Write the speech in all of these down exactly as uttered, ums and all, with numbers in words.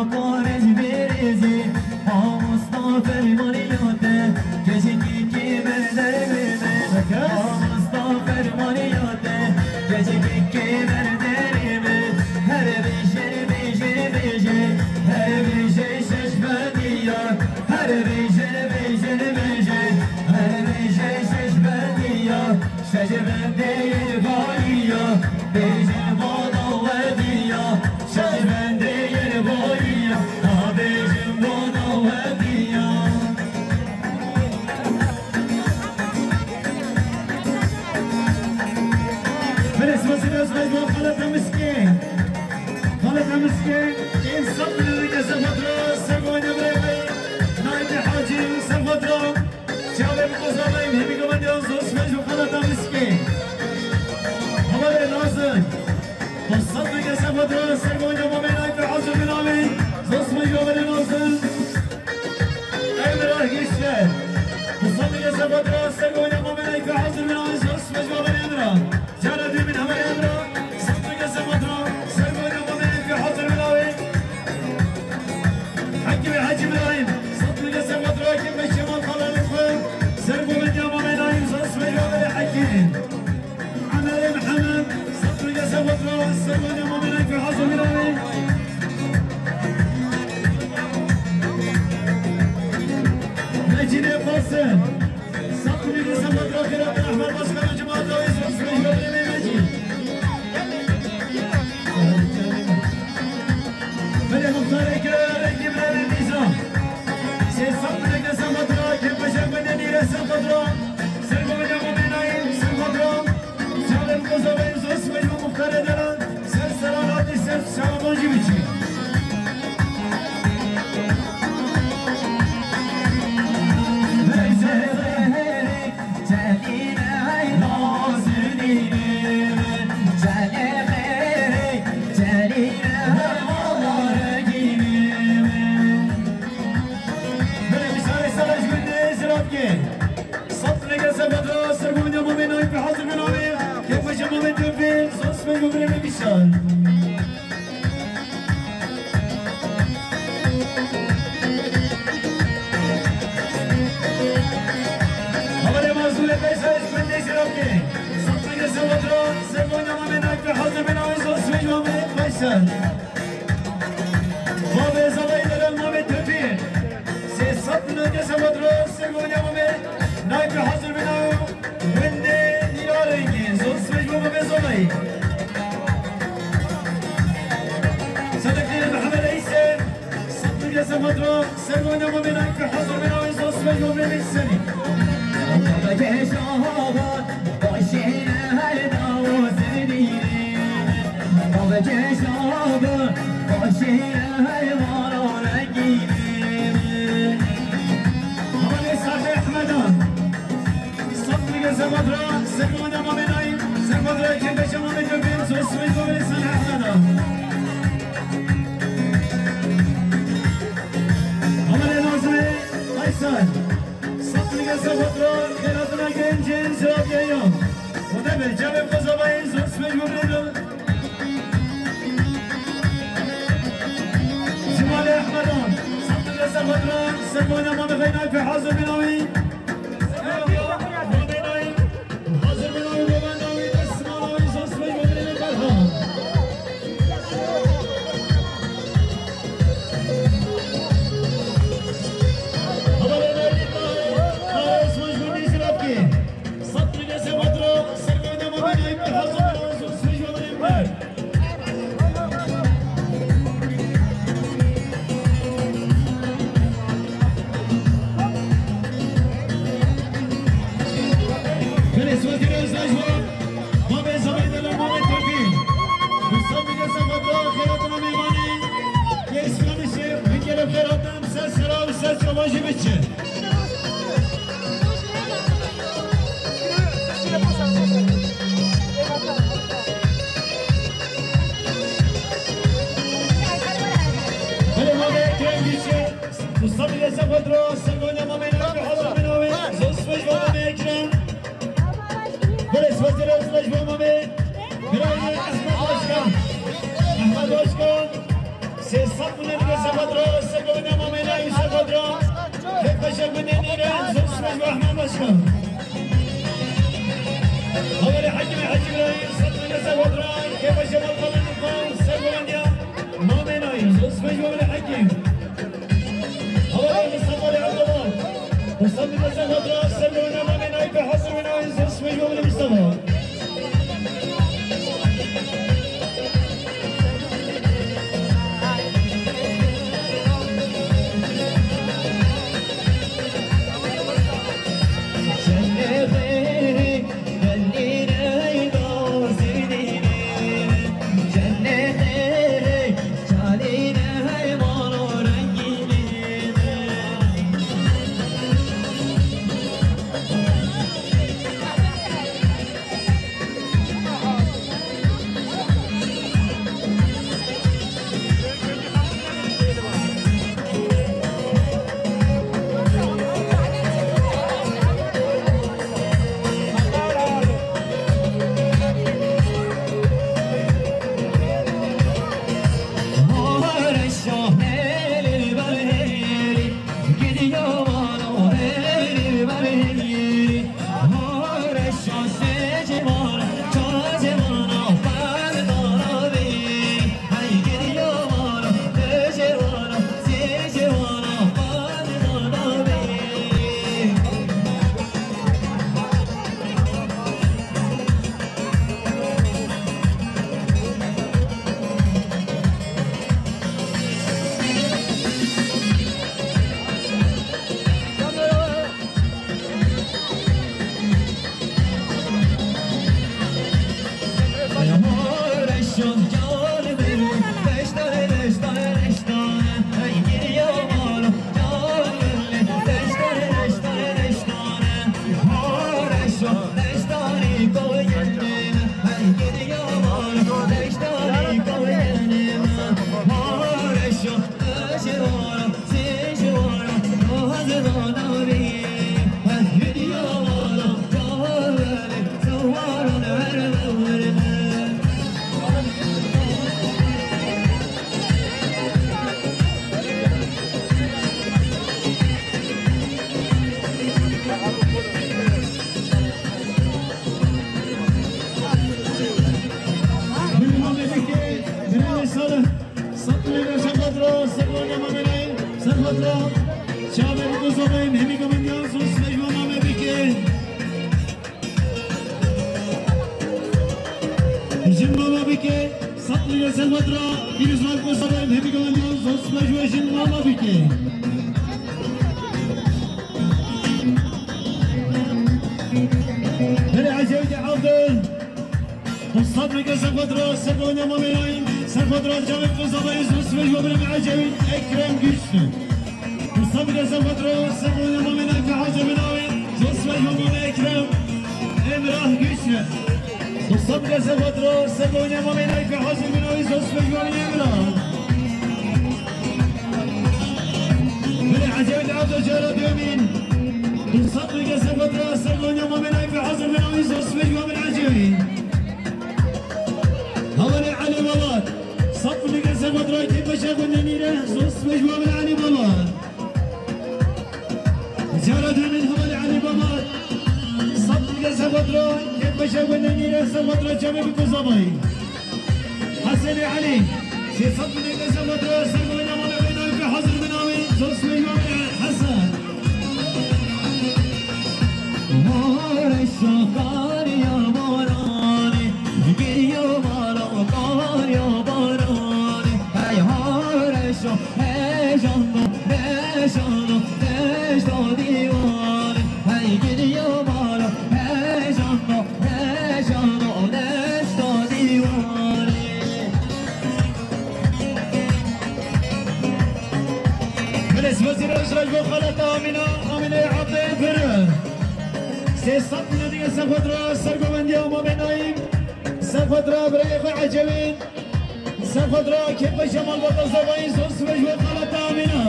Parêz berêzê, mamosta fermaniya te, keçikê kêber derê bêbe. Mamosta fermaniya te, keçikê kêber derê be. Her bêjin, bêjin, bêjin, her bêjin şeş bendiya. Her bêjin, bêjin, bêjin, her bêjin şeş bendiya. Şeş bendê yên balî ya, bêjin bala we diya. Şeş bendê yên balî ya, ha bêjin bala we diya. Belê, spasî, ez xaleta miskê. Xaleta miskê, ên sed milyon ke ser xwe dira, ser xwe dira birê me. Naybê Hacî, ser xwe dira. Çavê bi qozanayên hemî gavên yan zor sibêj û xaleta miskê. Hevalê nazik. Bi sed milyon ke ser xwe dira, ser xwe dira mamê Naybê Hacî binavê. Zor sibêj hevalê nazik. Emrah Gençler. Bi sed milyon ke ser xwe dira, ser xwe dira mamê Naybê Hacî binavê. Zor sibêj hevalê Emrah. Cara dî min hevalê Emrah. Sed milyon ke ser xwe dira, ser xwe dira mamê Naybê Hacî binavê. Hekîmê Hecî Îbrahîm, sed milyon ke ser xwe dira, hekîm Beşîr Kemal Xalanê xwe, ser xwe diya mamê Naîm, zor sibêj hevalê Hekîm. Emelê Mihemed, sed milyon ke ser xwe dira, ser xwe diya mamê Naîm, hazir binavê. Mecîdê Qasim. Sed milyon ke ser xwe dira, xêra te Ehmed Başkan û cemaeta wê, zor sibêj hevalê Mecîd. Belê muxtarê ke rengî birevê Mîza. Sê sed milyon ke ser xwe dira, kê peşe xwe de nîre ser xwe dira. Ser xwe de xwe bênayî, ser xwe dira. Çavên xwe zavên zor sibêj û muxtarê delal. Ser seran hatî ser şaban jî biçî. Belê, misalê sala ji gundê Ziravkê. Sed milyon ke ser xwe dira, ser xwe diya mamê Naîm, hazir binavê. Kê peşe mamê Tevfîk, zor sibêj û birê me Mîşal. Hevalê Mazlûmê Feysel ji gundê Ziravkê. Sed milyon ke ser xwe dira, ser xwe diya mamê Naîm, hazir binavê, zor sibêj mamê Feysel. Bavê Zavayê delal mamê Tevfîk. Sê sed milyon ke ser xwe dira, ser xwe diya mamê Naîm, hazir binavê. Gundê Nîla Rengîn, zor sibêj bo mamê Zavayê. Sedekê Mihemed Eysen, sed milyon ke ser xwe dira, ser xwe diya mamê Naîm, hazir binavê, zor sibêj bo mamê Eysenî. Hevalê Sahê Ehmedan. Sed milyon ke ser xwe dira, ser xwe diya mamê Naîm, ser xwe dira kê peşe mamê Tevfîk, zor sibêj bo mamê Sahê Ehmedan. Hevalê Nazirê Aysel. Sed milyon ke ser xwe dira, xêratina gencên Ziravkê ya. Û de ber çavê xwe zavayê, zor sibêj bo birê de. Cemalê Ehmedan, sed milyon ke ser xwe dira, ser xwe diya mamê Xeynayî, hazir binavê. Mamê Naîm, hazir binavê, mamê Naîm, dest mala wî, zor sibêj bo birê me Ferhan. Hevalê Naîm, Naîm, Osman ji gundê Ziravkê. Sed milyon ke ser xwe dira, ser xwe diya mamê Naîm, hazir binavê, zor sibêj bo birê me. Belê, sibasî re, ez ji bo mamê Zavayê delal mamê Tevfîk. Bi sed milyon ke ser xwe dira, xêratina mêvanê. Kê Îslamî şêx, min gelek xêr hatin, ser sera û ser çavan jî biçin. Belê, mamê Ekrem Gülçin, Mustafa Gülçin, Fedra, Sergonya, mamê Naîm, hazir binavê, zor sibêj bo mamê Ekrem. Belê, sibasî re, sibêj bo mamê. Birayê Ehmed Başkan. Ehmed Başkan. Sê sed milyon lira ser xwe dira, ser govendê Mamê Nayî ser xwe dira. Kêfxweşa gundê Nîre, zor sibê ji bo Ehmed Başkan. Hawarê Hekîmê Hecî Îbrahîm, sed milyon lira ser xwe dira. Kêfxweşa malbata Nîkan, ser govendiya Mamê Nayî, zor sibê ji bo Hawarê Hekîm. Hawarê Mistefa Lê Abdullah. Mistefa Mistefa Dra, ser govendê Mamê Nayî pê hazir bîne, zor sibê ji bo Mistefa. Sed milyon ser xwe dira, ser xwe dira Mamê Nayî, ser xwe dira. Çavê biko zobeyên hemî govendiyan zor sibê ji bo Mamê bike. Jin Mama bike, sed milyon ser xwe dira. Pîroz biko zobeyên hemî govendiyan zor sibê ji bo Jin Mama bike. Belê Ecevîtê Evdil. Sed milyon ser xwe dira, ser govendê Mamê Nayî, ser xwe dira Cavit Kozabay, zor sibê ji bo birê me Ecevît Ekrem Güçlü. Sed milyon ser xwe dira, ser govendê Mamê Nayî pê hazir bîne, zor sibê ji bo birê me Ekrem Emrah Güçlü. Sed milyon ser xwe dira, ser govendê Mamê Nayî pê hazir bîne, zor sibê ji bo birê me Emrah. Belê Ecevît Evdil cara duyemîn. Du sed milyon ser xwe dira, ser govendê Mamê Nayî pê hazir bîne, zor sibê ji bo birê me Ecevît. Hawarê Elî Balat. Sed milyon ser xwe dira, kêfxweşa gundê Nîre, zor sibê ji bo Elî Balat. Cara duyemîn Hawarê Elî Balat. Sed milyon ser xwe dira, kêfxweşa gundê Nîre, ser xwe dira Çavê biko zobeyên. Hesenê Elî. Sê sed milyon ser xwe dira, ser govendê Mamê Nayî pê hazir bîne, zor sibê ji bo Hesen. Hare şakariya baranê, giriya mala kariya baranê. Hey hare şo, hey jando, hey jando, hey jando dîwanê. Hey giriya mala, hey jando, hey jando, hey jando dîwanê. Belê sibasî re ji bo xaleta Amîna, Amînê Abdê Pir. Sê sed milyon dî ser xwe dira, ser govendiya Mamê Nayî, ser xwe dira birayê xwe Ecevît, ser xwe dira kêfxweşa malbata Zavayî, zor sibê ji bo xaleta Amîna.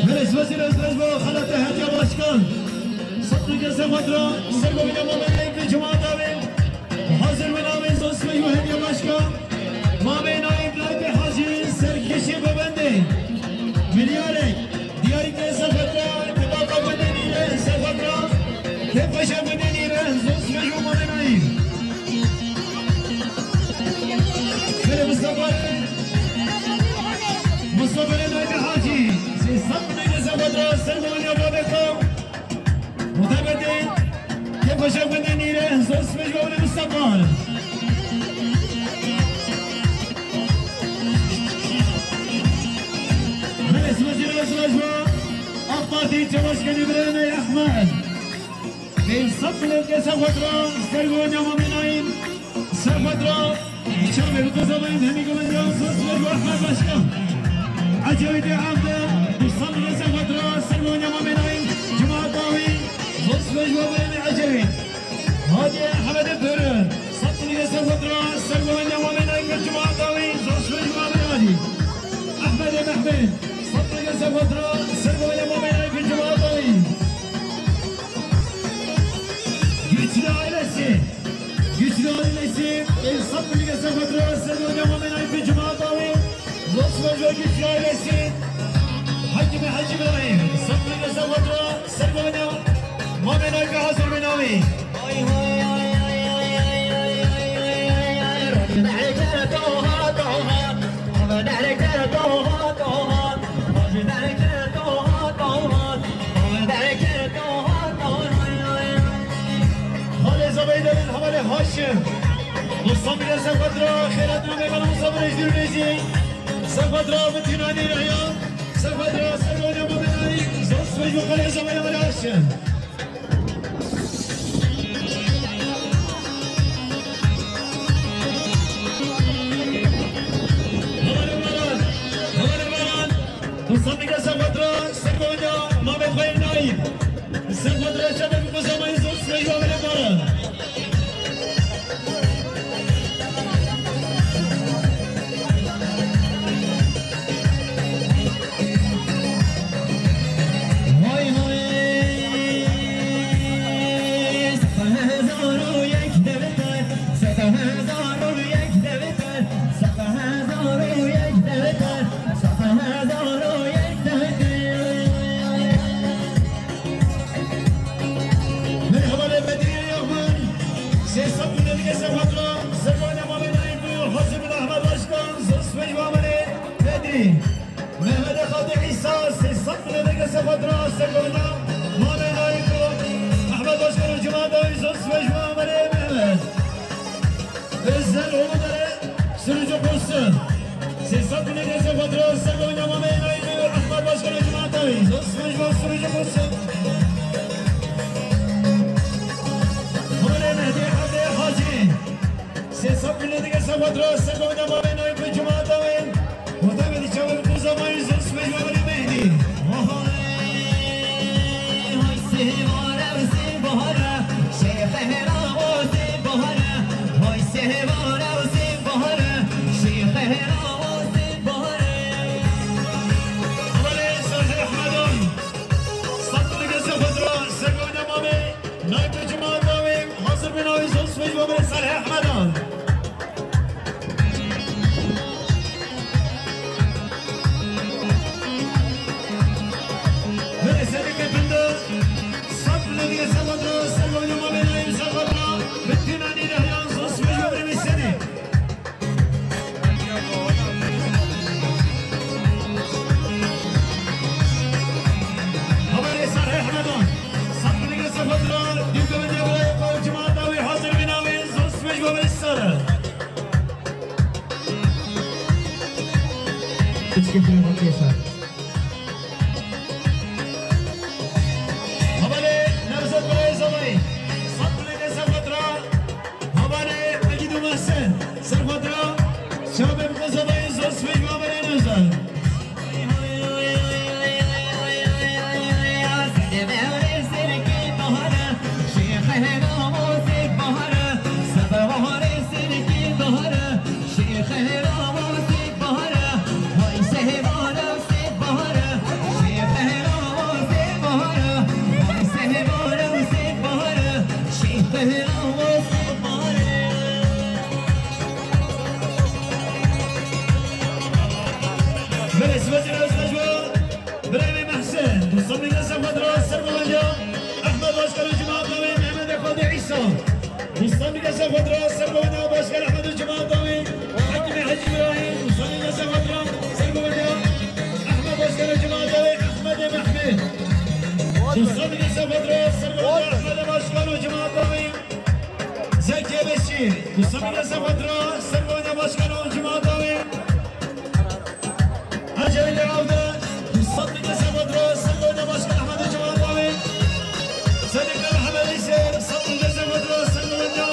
Belê sibasî re ji bo xaleta Hetiya Sefatra, ser govîna Mamê Naîb ve cemaata wê. Hazir bin avê zosmej ve hediye başka. Mamê Naîb Naîbê Hacî, serkişê govendê. Milyarek. Diyarî ke sefatra, kebaba gundê nîre, sefatra. Kefeşa gundê nîre, zosmej ve Mamê Naîb. Belê Mustafa. Mustafa Naîbê Hacî. Sê sed bin sefatra, ser govîna babê xwe. Mutabetê, kefeşa gundê nîre, zosmej ve Mustafa. Belê sima zî rast rast ve. AK Partî çawaş kenî birê me Ehmed. Bê sed bin sefatra, ser govîna Mamê Naîb. Sefatra, çavê bi kozamayın hemî govendî ya zosmej ve Ehmed Başkan. Ecevîtê Evde, bi sed bin sefatra, ser govîna Mamê Naîb, cemaat dawî, zosmej ve Mamê Ecevît. Hadi Ehmedê Pêrûn, sed bin sefatra, ser govîna Mamê Naîb, cemaat dawî, zosmej ve Mamê Hadi. Ehmedê Mehmed, sed bin sefatra, ser govîna Mamê Naîb, cemaat dawî. Güçlü ailesi. Güçlü ailesi, e, sed bin sefatra, ser govîna Mamê Naîb ve cemaat dawî. Zosmej ve Güçlü ailesi. Hakimi Hacı İbrahim, sed bin sefatra, ser govîna Mamê Naîb ve hazir bin avê. Halê Zebeydê hevalê Haşim. Dostan bile sefatra, xeyrat namê bana Musa Birêj Dürmêjî. Sefatra bitîna nîreya. Sefatra ser oynama bedayî. Zosmej ve Halê Zebeydê hevalê Haşim. Hevalê Baran. Hevalê Baran. Dostan bile sefatra. Ser oynama bedayî. Sefatra çabuk bu zamanı zosmej ve Halê Baran. Hay hay. Sed hezar û yek devter, sed hezar û yek devter, sed hezar û yek devter, sed hezar û yek devter. Merhaba, Bedriye Yahman. Sê sed bin dege sefatra, servane Mamê Naîb, hazir bin Ahmet Başkan, zosmej ve Mamê Bedri. Mehmet Xatê İsa, sê sed bin dege sefatra, servane Mamê Naîb, Ahmet Başkan, cemaat dawî, zosmej ve Mamê Mehmet. Özel Uludere, sürücü kursu. Sê sed bin dege sefatra, ser govîna Mamê Naîb ve Ehmed Başkan ve cemaat dawî. Zosmej ve sürücü kursu. Havalê Mehdi Evdê Hacî. Sê sed bin dege sefatra, ser govîna Mamê Naîb ve cemaat dawî. Muhtemelen çawa bu zamanı zosmej ve Havalê Mehdi. Vay, hay sê bahare, sê bahare, şêxê Hêra o sê bahare. Hay sê bahare, sê bahare, şêxê Hêra o sê bahare. Havalê Salih Ahmedon. Sed bin dege sefatra, ser govîna Mamê Naîb ve cemaat dawî, hazir bin avê zosmej ve Salih Ahmedon. Were sereke pinda, sed bin dege sefatra, ser govîna Mamê Naîb sefatra, bitîna nîrehiyan zosmej ve Serê. Havalê Salih Ahmedon. Sed bin dege sefatra, dî govendê ve cemaat dawî hazir bin avê zosmej ve Serê. Piçkê film okey sar. Havalê Nevzat Birayê Zavayê. Sed bin dege sefatra. Havalê Egîd û Mehsen. Sefatra. Şabê bi Zavayê zosmej ve Havalê Nevzat. Belê, siwazî re ez xweş bo. Birayê Mehsen, dostan bike ser xwe dira, ser bo wendiya. Ehmed Başkan û cemaat dawî, Mehmet Efendi İsa. Dostan bike ser xwe dira, ser bo wendiya, Başkan Ehmed û cemaat dawî. Hekîmê Hecî İbrahim, dostan bike ser xwe dira, ser bo wendiya. Ehmed Başkan û cemaat dawî, Ehmedê Mehmet. Dostan bike ser xwe dira, ser bo wendiya, Ehmedê Başkan û cemaat dawî. Zekî Beşîr, dostan bike ser xwe dira, ser bo wendiya, Başkan û cemaat dawî. Ecevîtê Avde, dostan bike ser xwe dira, ser bo wendiya, Başkan Ehmed û cemaat dawî. Sedîq Mihemed Îsê, dostan bike ser xwe dira, ser bo wendiya,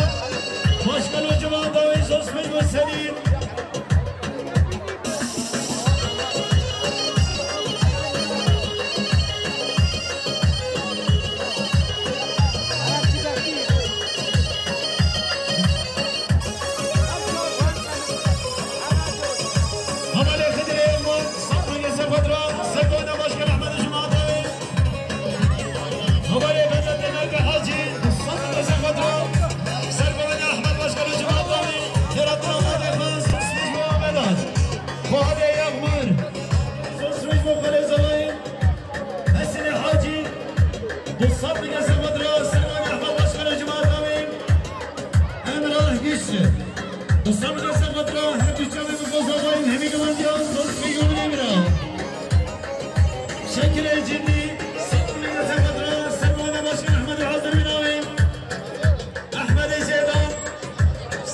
Başkan û cemaat dawî, zor spas bo Sedîq. Hevalê Xidirê Yilmaz, sed milyon ser xwe dira, ser bo wendiya, Başkan Ehmed û cemaat dawî. Hevalê Vedat Demirka Hacî, sed milyon ser xwe dira, ser bo wendiya, Ehmed Başkan û cemaat dawî. Xêratina Vedat Demirka, zor spas bo Vedat. Xalê Yagmur, zor spas bo Xalê Zelayî. Hesenê Hacî, dostan bike ser xwe dira, ser bo wendiya, Ehmed Başkan û cemaat dawî. Emrah Güçlü. Dostan bike ser xwe dira, her du çavê min bo Zelayî, hemî gumandiyan, zor spas bo min Emrah. Şekirê Cindî, sed milyon ser xwe dira, ser bo wendiya, Başkan Ehmed û hazir bî navê. Ehmedê Zêdan,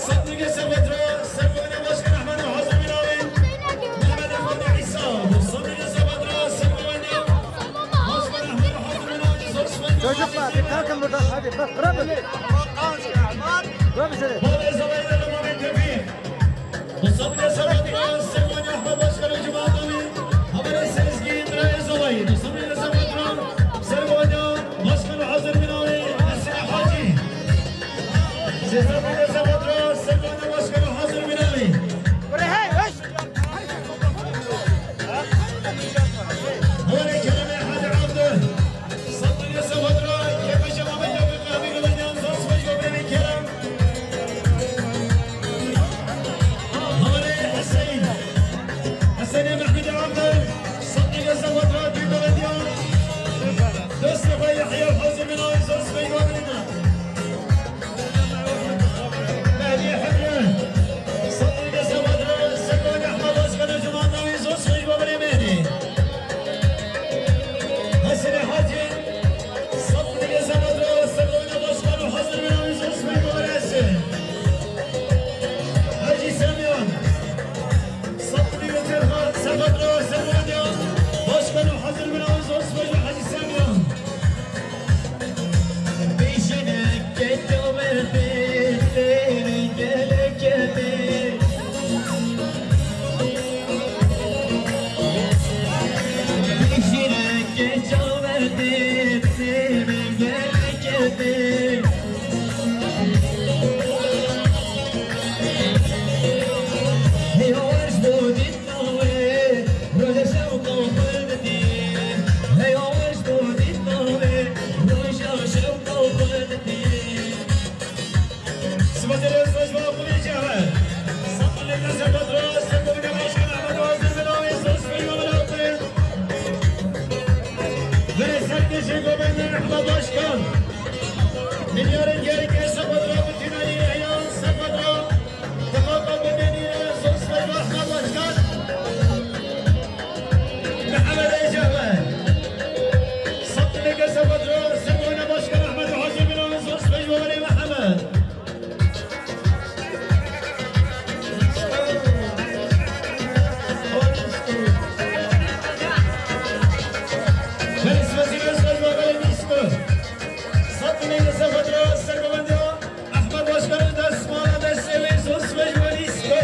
sed milyon ser xwe dira, ser bo wendiya, Başkan Ehmed û hazir bî navê. Mehmet Efendi İsa, sed milyon ser xwe dira, ser bo wendiya, Başkan Ehmed û hazir bî navê, zor spas bo Çocuklar, bir kalkın buradan, hadi, bak, bırakın. Bırak bizi. Balê Zelayî de Mehmet Tevfîk. Dostan bike ser xwe dira, ser bo wendiya, Ehmed Başkan û cemaat dawî. Hevalê Sezgîn, birayê Zelayî. Dostan bike ser xwe dira, ser bo wendiya, Başkan û hazir bî navê, Hesenê Hacî. Sêzdeh milyon ser xwe dira, ser bo wendiya, Başkan û hazir bî navê. Hevalê Keremê Hacî Avde. Sed milyon ser xwe dira, Keremê Şema Beyda Beyda Beyda Beyda, zor spas bo birayê Kerem. Hevalê Hüseyin. Hesenê Mehmûdê Avde, sed milyon ser xwe dira, dû belediya. Dosta xwe Yahya hazir bî navê, zor spas bo birayê me. Mehdi Hemre, sed milyon ser xwe dira, ser bo wendiya, Ehmed Başkan û cemaat dawî, zor spas bo birayê Mehdi. Hesenê Hacî, sed milyon ser xwe dira, ser bo wendiya, Başkan û hazir bî navê, zor spas bo birayê Hesenê. Hacî Semyan, sed milyon ser xwe, ser xwe dira, ser bo wendiya, Başkan û hazir bî navê, zor spas bo Hacî Semyan. Sibasê rêz xweş bo Qulê Cevher. Sed milyon ser xwe dira, ser bo wendiya, Başkan Ehmed û hazir bî navê, zor spas bo Qulê. Verê serkêşê govendê Ehmed Başkan. Milyarên gelekê ser xwe dira, bi tînayî heya ser xwe dira. Tifaka Gundê Nîrê, zor spas bo Ehmed Başkan. Mihemed Ecebe. Sed milyon ser xwe dira, ser bo wendiya, Başkan Ehmed û hazir bî navê, zor spas bo Welê Mihemed. Belê, spas bo Welê Mîsko. Sed milyon ser xwe dira, ser bo wendiya. Ehmed Başkanê destmala destê wê, zor spas bo Welî Sibê.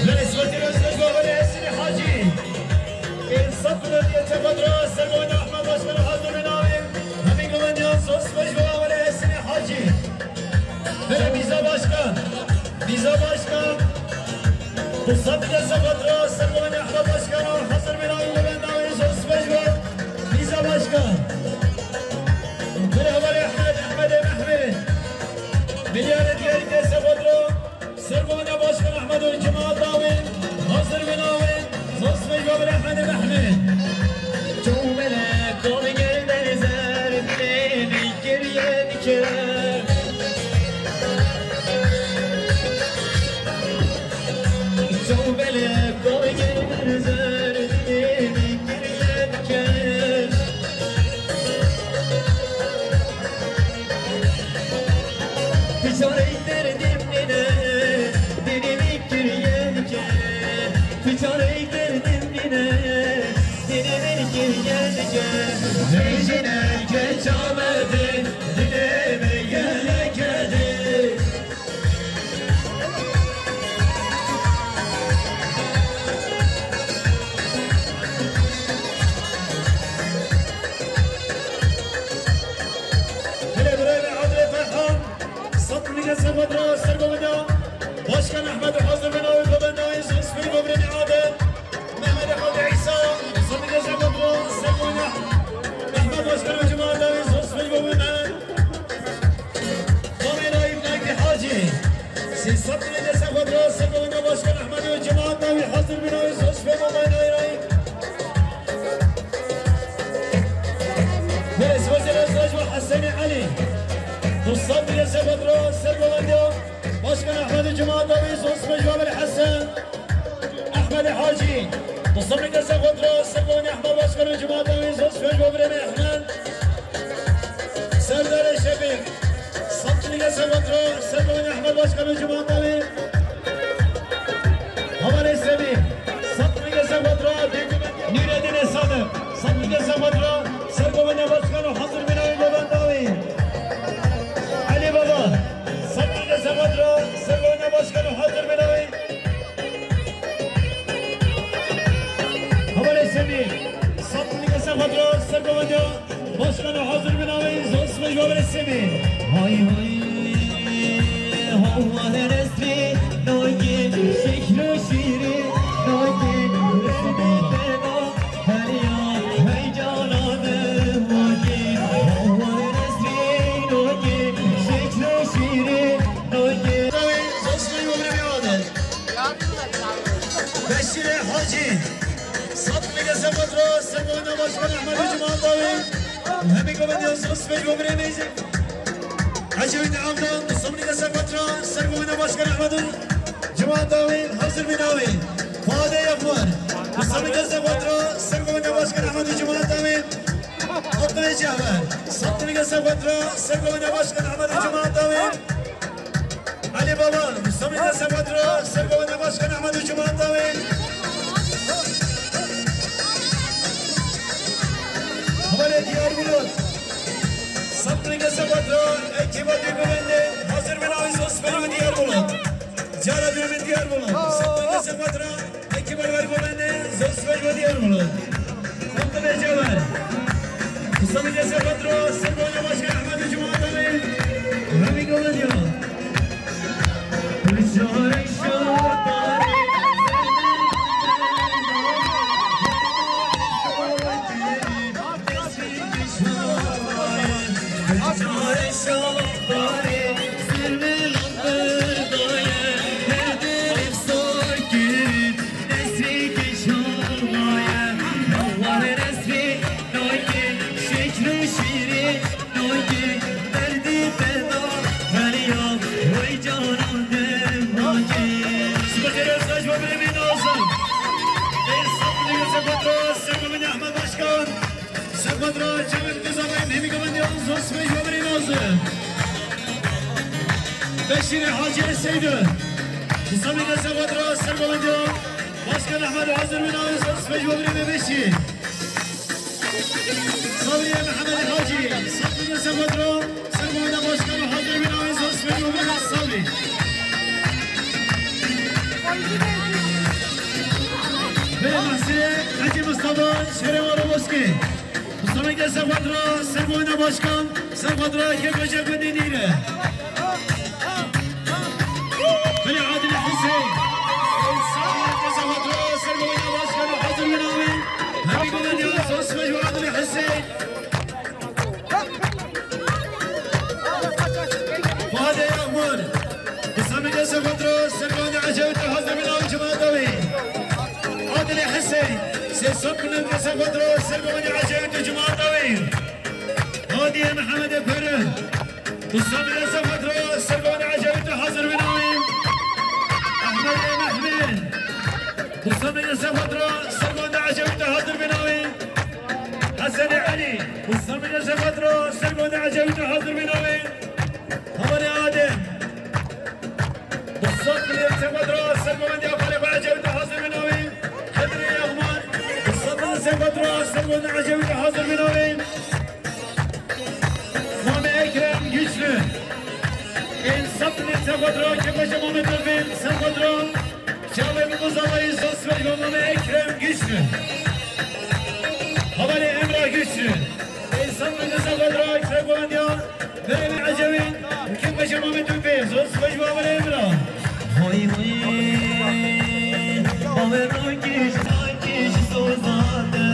Lê sibetî rêz xweş bo Welî Hesenê Hacî. Pênc sed milyon diye tepedra, ser bo wendiya Ehmed Başkanê hazir bî navê. Hemî gumandiyan, zor sibê bo Welî Hesenê Hacî. Belê Mîza Başkan. Mîza Başkan, Mustafa Sefatro, Servan Ahmet Başkan, hazır bir ayın ben davet söz mecbur. Mîza Başkan, Mirabar Ahmet, Ahmet Mehmet, Milyar Etiyarike Sefatro, Servan Başkan Ahmet Cuma davet, hazır bir davet söz mecbur Ahmet Mehmet. Çomele kol gel denize, beni geriye diker. Hele birayê me Adile Ferhan, sed milî destê xwe dira ser govenda. Başkan Ehmed hazir bin awi govenda, sos bin govrenê Adil. Mehmet Hadi İsa, sed milî destê xwe dira ser govenda. Mehmet Başkan ve cemaat davet, sos bin govrenê. Kamera İbrahim Hacı, sed milî destê xwe dira ser govenda. Başkan Ehmed ve cemaat davet, hazir bin awi, sos bin govrenê. Wezîr Reza Hesenî Elî, du sed milî destê xwe dira ser govenda. Başkan Ehmed Cuma davet, sos bin govrenê Hesen. Ehmed Hacî, du sed milî destê xwe dira ser govenda. Ehmed Başkan Cuma davet, sos bin govrenê Ehmed. Serdar Şefîk, sed milî destê xwe dira ser govenda. Ehmed Başkan Cuma davet. Havalê Semî, sed milî destê xwe dira, Nûreddîn Sadık, sed milî destê xwe dira, ser govenda Başkan û hazir bin awi govenda wî. Elî Baba, sed milî destê xwe dira, ser govenda Başkan û hazir bin awi. Havalê Semî, sed milî destê xwe dira, ser govenda Başkan hazir bin awi, sos bin govrenê Semî. Hay hay, hawar nesrî, nagê şeklo şîrî, nagê nesrî bena, her ya heycana de magê. Hawar nesrî, nagê şeklo şîrî, nagê. Sos bin govrenê Adil. Beşîrê Hacî, sed milî destê xwe dira, ser govenda Başkan Ehmed Cuma davet. Hemî govendê sos bin govrenê Ecevît Avdan, du sed milî destê xwe dira, ser govenda Başkan Ehmed Cuma davet, hazir bin awi. Fuadê Yekmar, du sed milî destê xwe dira, ser govenda Başkan Ehmed Cuma davet. Abdulê Cevher, sed milî destê xwe dira, ser govenda Başkan Ehmed Cuma davet. Elî Baba, du sed milî destê xwe dira, ser govenda Başkan Ehmed Cuma davet. Havalê Diyarbulud, sed milî destê xwe dira, ekîba dê govendê, hazir bin awi, sos bin awi Diyarbulud. Cara dê min Diyarbulud, sed milî destê xwe dira, Ekî berber govendê, sos bin awi Diyarbulud. Abdulê Cevher. Du sed milî destê xwe dira, ser govenda Başkan Ehmed Cuma davet. Hemî govendê. Spikêrê Özdeş ve Biremî Nazım. Ê, sed milî destê xwe dira, ser govenda Ehmed Başkan. Ser xwe dira, çavên Kuzavayê hemî govendê, sos bin awi Biremî Nazım. Beşîrê Hacî Seydi. Du sed milî destê xwe dira, ser govenda Başkan Ehmed hazir bin awi, sos bin awi Biremî Beşîr. Sabriye Mehmet Hacı, sed milî destê xwe dira, ser govenda Başkan hazir bin awi, sos bin awi Sabri. Ve Mahsire Hacı Mustafa, Şerê Wara Bozkê. Du sed milî destê xwe dira, ser govenda Başkan, ser xwe dira, kek hoca gundê Nîre. Belê Sed milyon dest xwe diro ser govendê Ecevît û cemaeta wê. Hadiyê Mehemedê Pere. Sed milyon dest xwe diro ser govendê Ecevît û hazir bîne wê. Ehmedê Mehmê. Sed milyon dest xwe diro ser govendê Ecevît û hazir bîne wê. Hesenê Elî. Sed milyon dest xwe diro ser govendê Ecevît û hazir bîne wê. Hevalê Adem. Sed milyon dest xwe diro ser govendê Ecevît û hazir bîne wê. Xidrê Yexmar. Sed milyon dest xwe diro ser govendê Ecevît û hazir bîne wê. Mamê Ekrem Güçlü. Ên sed milyon dest xwe diro kepeşe Mamê Tevfîq. Dest xwe diro. Çavê min buzavayî zosmej bo Mamê Ekrem Güçlü. Hevalê Emrah Güçlü. Ên sed milyon dest xwe diro ser govendê Berê Ecevît, kim beşe Mamê Tevfîq, zosmej bo Berê Emrah. Hoy hoy, bavê Rokî, Rokî ji sozate,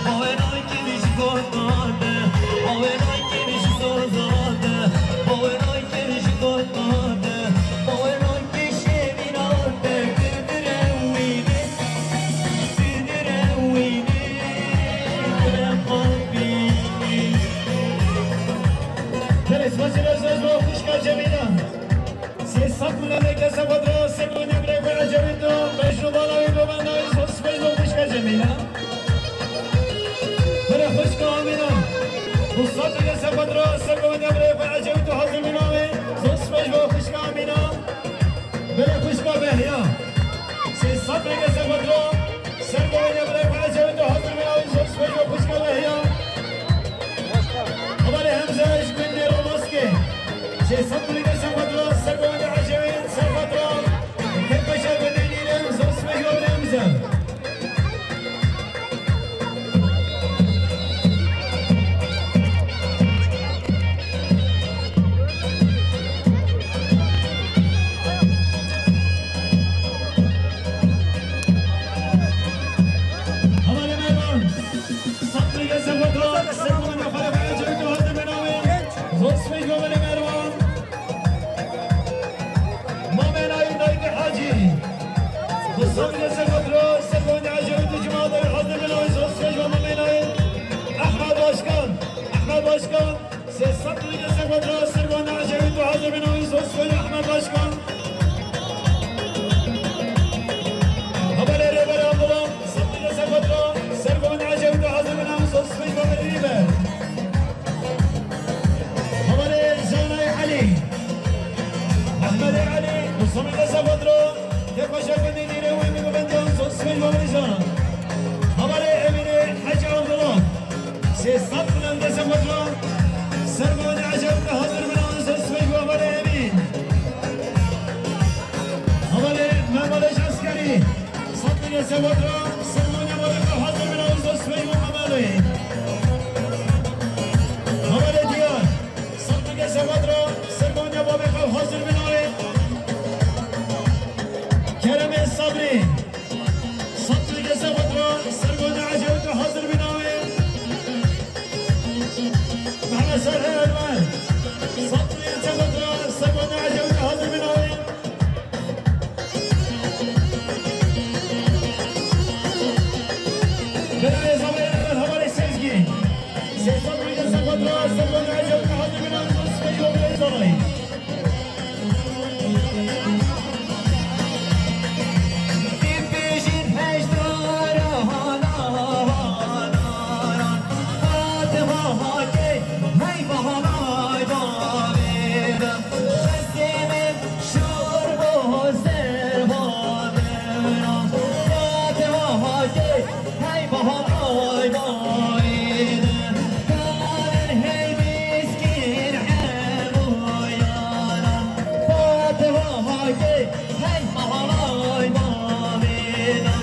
bavê Rokî ji gotmate, bavê Rokî ji sozate, bavê Rokî ji gotmate, bavê Rokî şevînate, didire wînê, didire wînê, didire xwe bînê. Belê, spas û rêz bo xwişka Cemîla. Sê sed milyon dest xwe diro ser govendê birê xwe Ecevît û beş û bala wî govenda wî zosmej bo xwişka Cemîla. Belê xwişka Amîna. Du sed milyon dest xwe diro ser govendê birê xwe Ecevît û hazir bîne wê zosmej bo xwişka Amîna. Belê xwişka Behya. Sê sed milyon dest xwe diro ser govendê birê xwe Ecevît û hazir bîne wê zosmej bo xwişka Behya. Hevalê Hemze ji gundê Romaskê. Sê sed milyon dest xwe diro ser govendê Ecevît, ser xwe diro. Kepeşa gundê Nîrê, zosmej bo Hemze. Hevalê Mervan. Sed milyon dest xwe diro ser govendê xwe Ecevît û hazir bîne wê. Zosmej bo Belê Mervan. Mamê Nayî, Nayî Hacî. Sed milyon dest xwe diro ser govendê Ecevît û cemaeta wê hazir bîne wê zosmej bo Mamê Nayî. Ehmed Başkan. Ehmed Başkan. Sê sed milyon dest xwe diro ser govendê Ecevît û hazir bîne wê zosmej bo Ehmed Başkan. Hevalê Rêber Abdullah. Sed milyon dest xwe diro ser govendê Ecevît û hazir bîne wê zosmej bo Rêber. Hevalê Zanay Elî. Ehmedê Elî, du sed milyon dest xwe diro. Kepeşa gundê Nîrê wê bi govendiyan zosmej bo Zana. Hevalê Emînê Hecî Abdullah. Sê sed milyon dest xwe diro. Ser govendê Ecevît hazir bîne wê zosmej bo hevalê Emîn. Hevalê Memaleş Eskerî. Sed milyon dest xwe diro, ser govendê bavê xwe hazir bîne wê zosmej bo Memelê. Hevalê Diyar. Sed milyon dest xwe diro, ser govendê bavê xwe hazir bîne wê. Keremê Sabrî. Sed milyon dest xwe diro, ser govendê Ecevît hazir bîne wê. Mehmet Serhê Elmer. Sed milyon dest xwe diro, ser govendê Ecevît hazir bîne wê. Belê Zamayê Hevalê Sezgî. Sê sed milyon dest xwe diro, ser govendê Ecevît hazir bîne wê zosmej bo Belê Zamayê. Dibêjin hejdara hana hana, Fatima Hakê, hey bahanay bavê de. Destê min şor bo ser bavê de. Fatima Hakê, hey bahanay bavê de. Karin hey miskin hemû yana. Fatima Hakê, hey bahanay bavê de.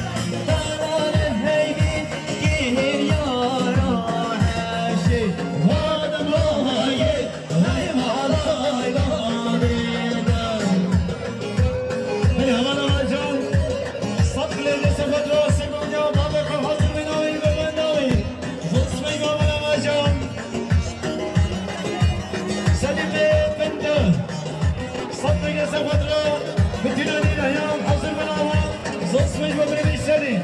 Karin hey miskin yana heşê. Fatima Hakê, hey bahanay bavê de. Hey, hevala Can. Sed milyon dest xwe diro, ser govendê bavê xwe hazir bîne wê, govenda wê. Zosmej bo hevala Can. Sedîqê Pindi. Sed milyon dest xwe diro, bi tîna Nîrê Heyan hazir bîne wê. Zosmej bo birê Sedîq.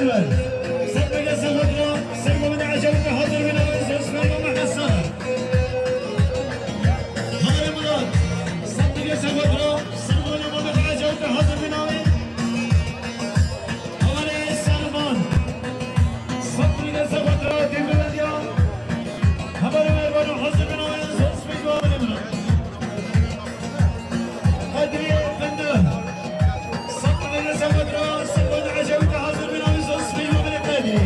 Sed dege sefatra, sergovende Ecevîtê hazir bîne, Osman Mehmet Sar. Havarê Murat, sed dege sefatra, sergovende Mehmet Ecevîtê hazir bîne. Havarê Servan, sed dege sefatra, dîrbivendiya. Havarê Mervan hazir bîne, Osman Mehmet Murat. Qedrî Findi. Sed dege sefatra, sergovende Ecevîtê hazir bîne, Osman Mehmet Qedrî.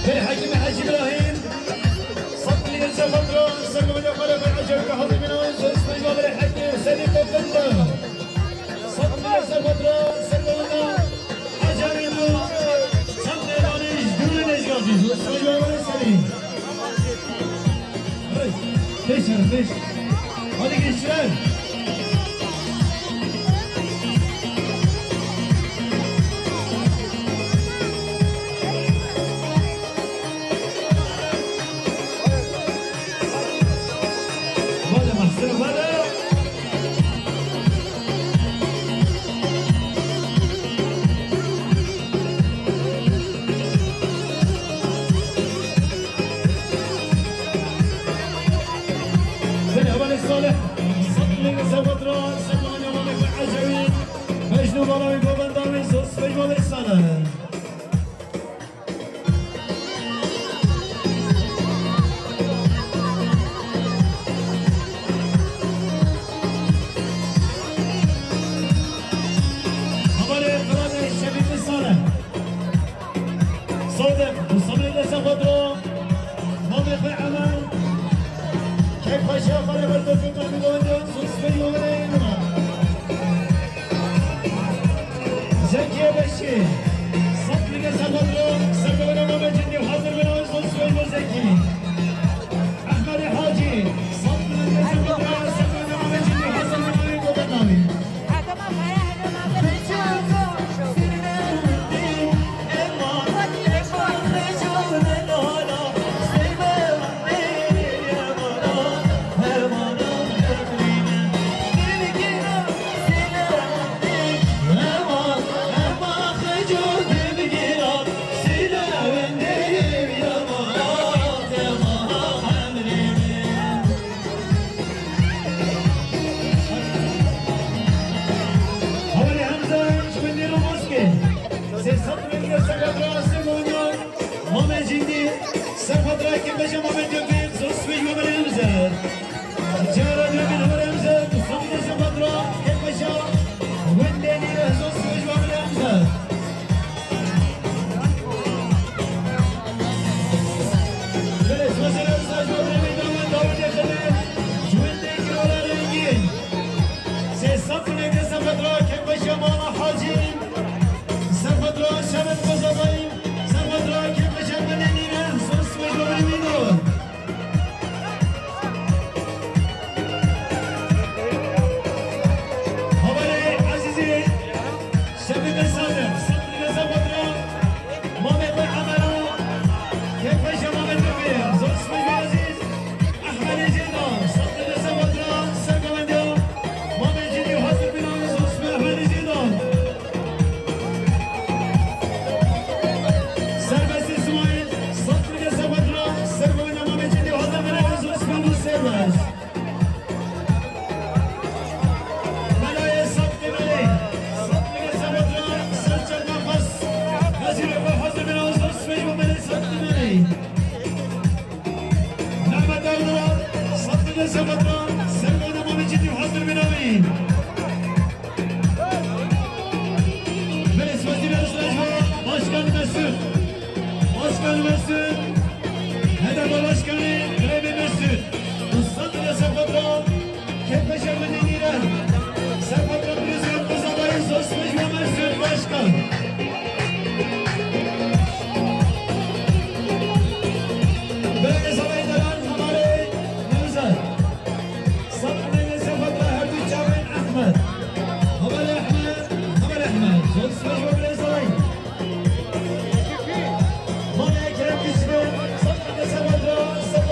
Belhekî Hecî Îbrahîm, sed milyon sefatra, sergovende Xalefê Ecevî hazir bîne, Osman Belhekî, Sedî Qofilda. Sed milyon sefatra, sergovende Ecevî û sed mêvanê ji dûrê nêzîkatî, Osman Belhekî Sedî. Pêş herin, pêş. Hadi gençler. Vale mahsur, vale. Bin Hevalê Salih, sed milyon sefatra, sed milyon Ecevî, Mecnû Bala wî govenda wî, Zosfê Hevalê Salih. Havarê Qiralê Şevî Misale. Sadiq, Mustafa Leyla Sefadro, Mamê xwe Emel, Kek Paşa, Xalê Berdo, Sultan Midonya, Sus ve Yolê Yunus. Zekiye Beşî, sed milyon sefatra, sergovende Mehmet Cindî hazir bin, Sos Feyzo Zekî. Ehmedê Hacî, sed milyon sefatra, sergovende Mehmet Cindî hazir bin, Sos Feyzo Zekî. Havarê Hemza, ji Gundê Romoskê. Sê sed metre, sefatra Asê Monya, Mamê Cindî, sefatra Kêfeşa Mamê Tevfîq, Sos Feyzo Hemza. Cara Dökün Havarê Hemza, Mustafa sefatra Kêfeşa, Gundê Nîre, Sos Feyzo Hemza. Belê, Sos Feyzo Hemza, Dawidê Xelê, Gundê Kîrola Rengîn. Sê sed û newî sefatra Kêfeşa Mala Hacî, sefatra Şemet Kozadayî, sefatra Kêfeşa Gundê Nîre, Sos Feyzo Hemza. Havarê Ezîzê, Şefîqê Sadiq, sed milyon sefatra, Mamê xwe Emera, Kêfeşa Mamê Tevfîq, Sos Feyzo Ezîz, Ehmedê Cêda, sed milyon sefatra, sergovendiya, Mamê Cindî hazir bin, Sos Ehmedê Cêda. Serbest Îsmaîl, sed milyon sefatra, sergovendiya Mamê Cindî hazir bin, Sos Feyzo Serbest. Melayê Sed Kemerê, sed milyon sefatra, ser çerma xas, Wezîrê xwe hazir bin, Sos Feyzo Belê Sed Kemerê. Mehmet Erdoğan, sed milyon sefatra, ser Belediye Başkanı Mesut. Başkan Mesut. H D P Başkanı Grevi Mesut. Konstantin Sepatra. Kepmeşe Medeniler. Sepatra Brüssel. Kuzadayı Sosmejma Mesut Başkan. Belediye Sarayı'ndan Hamare Nevzat. Sabir Bey'le Sefat'la Herdüç Çağrı Ahmet. Haber Ahmet, Haber Ahmet. Son smaç ve Brezay. Mane Ekrem Güçlü. Sabir Bey'le Sefat'la, Sabir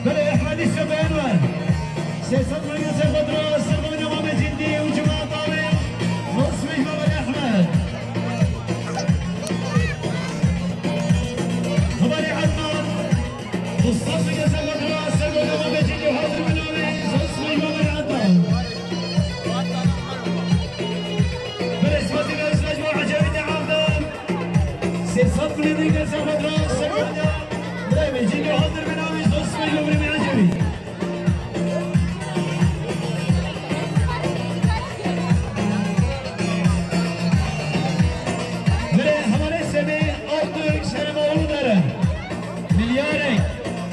Belê, Ehmedî Sefer. Sê sed milyon ser xwe dira, ser xwe dira Mecîdî û cemaeta wê. Zor swêj baba Ehmed. Hevalê Ednan. Du sed milyon ser xwe dira, ser xwe dira Mecîdî hazir bin navê. Zor swêj baba Ednan. Belê, spasî be, swêj baba Ecevî de Ednan. Sê sed milyon diger ser xwe dira, ser xwe dira. Birayê min, cîngê hazir bin navê Zor swêj baba Ecevî. Birê hevalê Semê Altun şerema oğlu dere. Milyarek.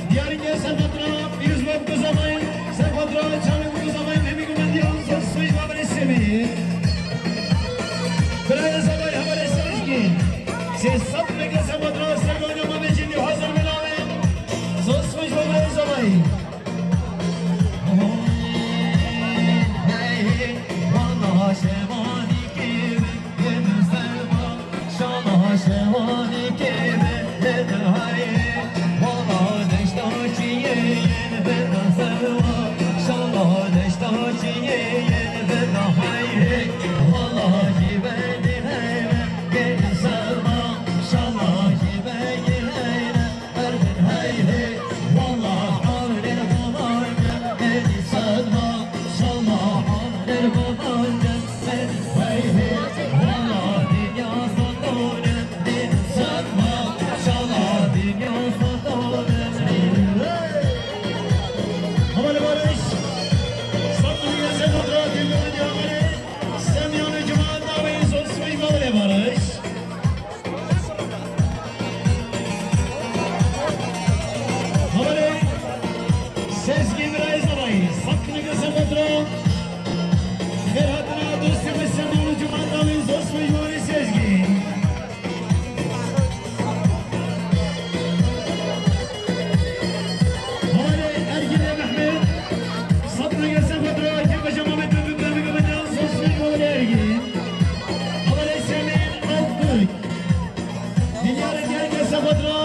Diyarî gel ser xwe dira, pîroz be bi ku zavayê, ser xwe dira, çavê bi ku zavayê, hemî gumendiyan Zor swêj baba Semê. Birayê zavayê hevalê Semê. Sê sed milyon ser xwe dira, ser xwe dira Mecîdî hazir bin navê. Zor swêj baba Zemayî. Hevalê Barış. Samsun'un yasal fotoğrafı filminin yaveri. Semyan'ı Cuma Dave'yi Zor swêj baba Barış. Hevalê Sezgîn Rayzavayî, Samsun'un yasal fotoğrafı. Xêr hatina dostê me Semyan'ı Cuma Dave'yi Zor swêj baba Sezgîn. Hevalê Ergînê Mehmet, sed milyon ser xwe dira, kê paşa Mehmet Mehmet Mehmet Mehmet Zor swêj baba Ergîn. Hevalê Semîn Altun. Milyarê gel gel ser xwe dira,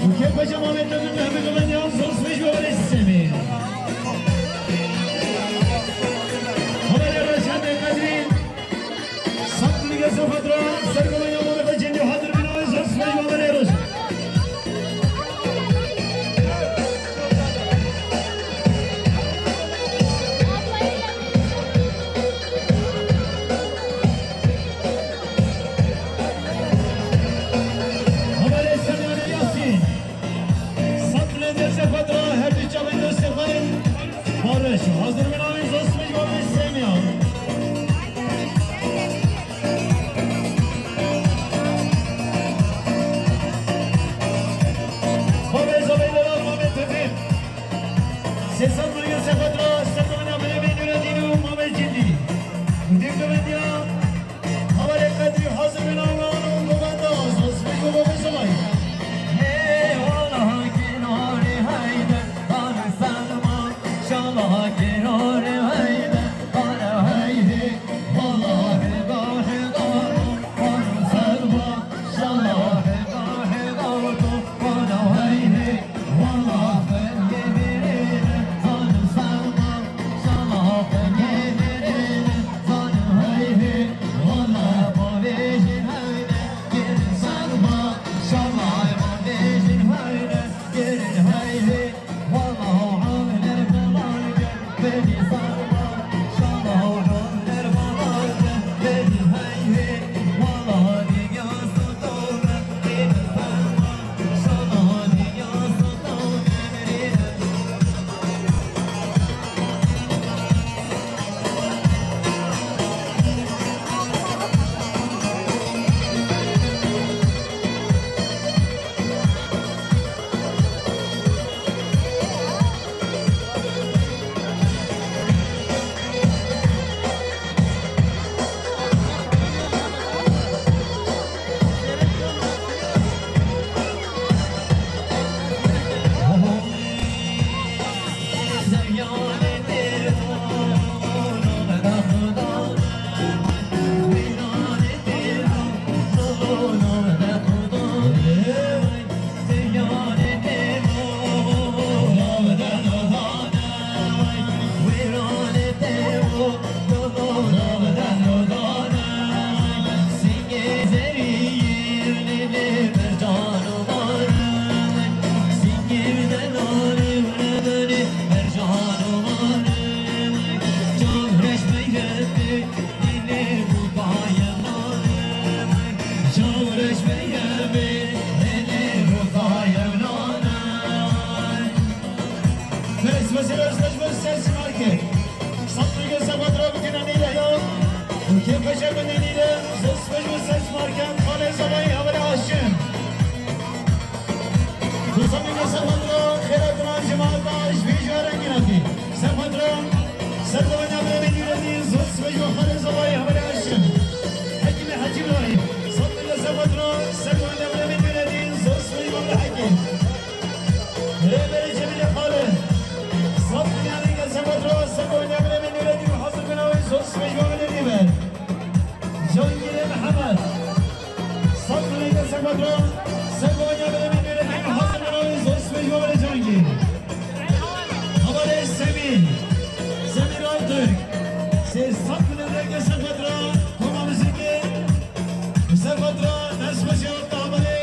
û kê paşa Mehmet Mehmet Mehmet Mehmet Zor swêj baba Semîn. Hevalê Reşadê Qedrî. Sed milyon ser xwe dira, ser xwe ya mala xwe cendî hazir bin navê Zor swêj baba Roj. Hevalê Semyanê Yasîn. Sed milyon ser xwe dira, her du çavên dostê xwe. Barış, hazir bin navê Zor swêj baba Semyan. Kent Xalê Zavayî Hevalê Haşim. Dostan, mîna ser xwe tira, xêra tira, cemaata ji vê jî rengîn hatî. Ser xwe tira, ser govenda birêmê Nûreddîn, zor sibê ji bo Xalê Zavayî Hevalê Haşim. Hekîmê Hecî Îbrahîm. Sed mîna ser xwe tira, ser govenda birêmê Nûreddîn, zor sibê ji bo Hekîm. Rêberê Cemîlê Xalê. Sed mîna ser xwe tira, ser govenda birêmê Nûreddîn, hazir bina wê, zor sibê ji bo Nûreddîn. Cangirê Mihemed. Sed mîna ser xwe tira, ser govenda birêmê Nûreddîn, hazir bina wê, zor sibê ji bo Cangir. Hevalê Semîr. Semîr Altürk. Sê sed mîna ser xwe tira, koma muzîkê. Ser xwe tira, dest xweş e, hevalê.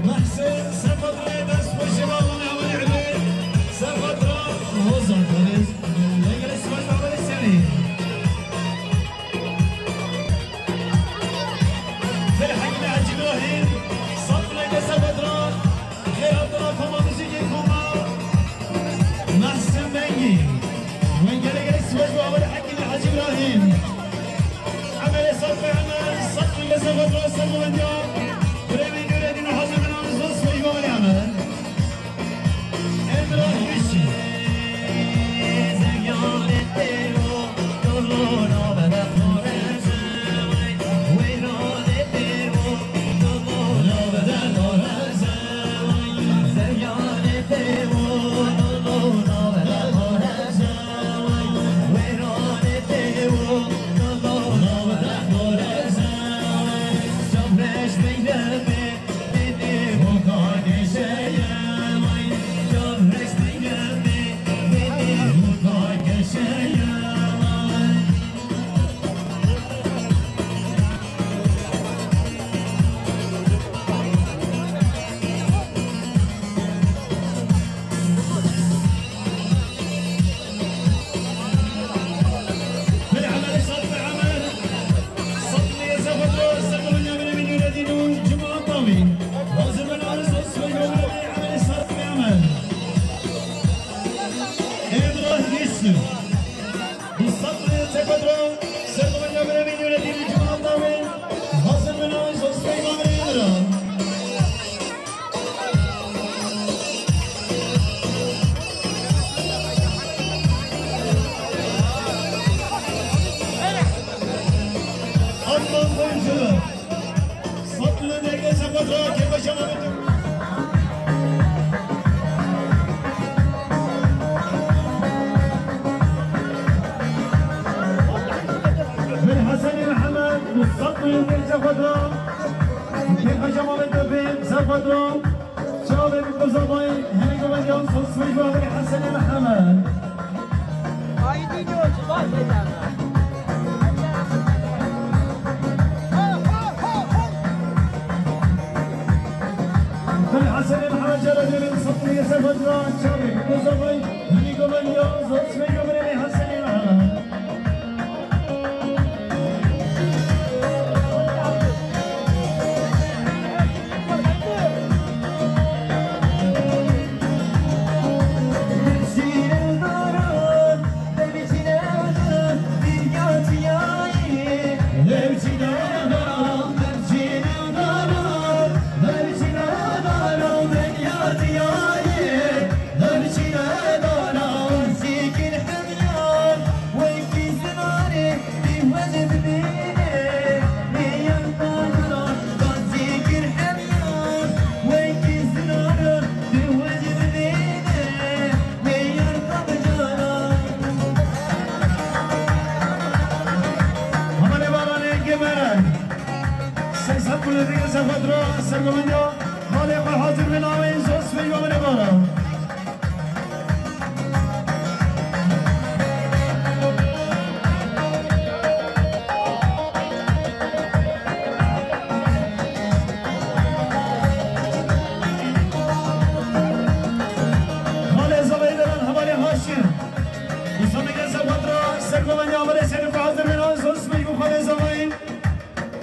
Mehsûn, ser xwe tira, dest xweş e, hevalê Ebê. Ser xwe tira, Hozan Perez. Lêgerê spas, hevalê Semîr. Ser Hekîmê Hecî Îbrahîm, sed mîna ser xwe tira, xêr hatine koma muzîkê koma Mehsûn Bengî. Wengere gelek spas bo hevalê Hekîmê Hecî Îbrahîm. Emelê sed be Emel, sed mîna ser xwe tira, ser govendiya birêmê Nûreddîn û hazir bina wê, zor sibê ji bo Emelê Emel. Emrah Yusuf. Emrah Yusuf. Bi sed mîna ser xwe tira, ser govenda birêmê Nûreddîn û cemaata wê, hazir bina wê, zor sibê ji bo Emrah. Adnan Koyuncu. Sed mîna ser xwe tira, kêfa şema bikin. Mir Hesenê Mihemed, sed mîna ser xwe tira, kêfa şema bikin, ser xwe tira. Çavê bi quzamay, hemî govendiyan, zor sibê ji bo Mir Hesenê Mihemed. Aydin Yolcu, bak yeter. Mir Hesenê Mihemed cara dibin, sed mîna ser xwe tira, çavê bi quzamay, hemî govendiyan, zor sibê ji bo Mir Hesenê Mihemed. Hevalê Baranê Gemer. Sê sed mîna ser xwe tira, ser govendiya. Malê xwe hazir bê navê, zor sibê ji bo Hevalê Baran. Xalê Zavayî Deran, hevalê Haşim. Dostan, mîna ser xwe tira, ser govendiya, hevalê Serîf hazir bê navê, zor sibê ji bo Xalê Zavayî.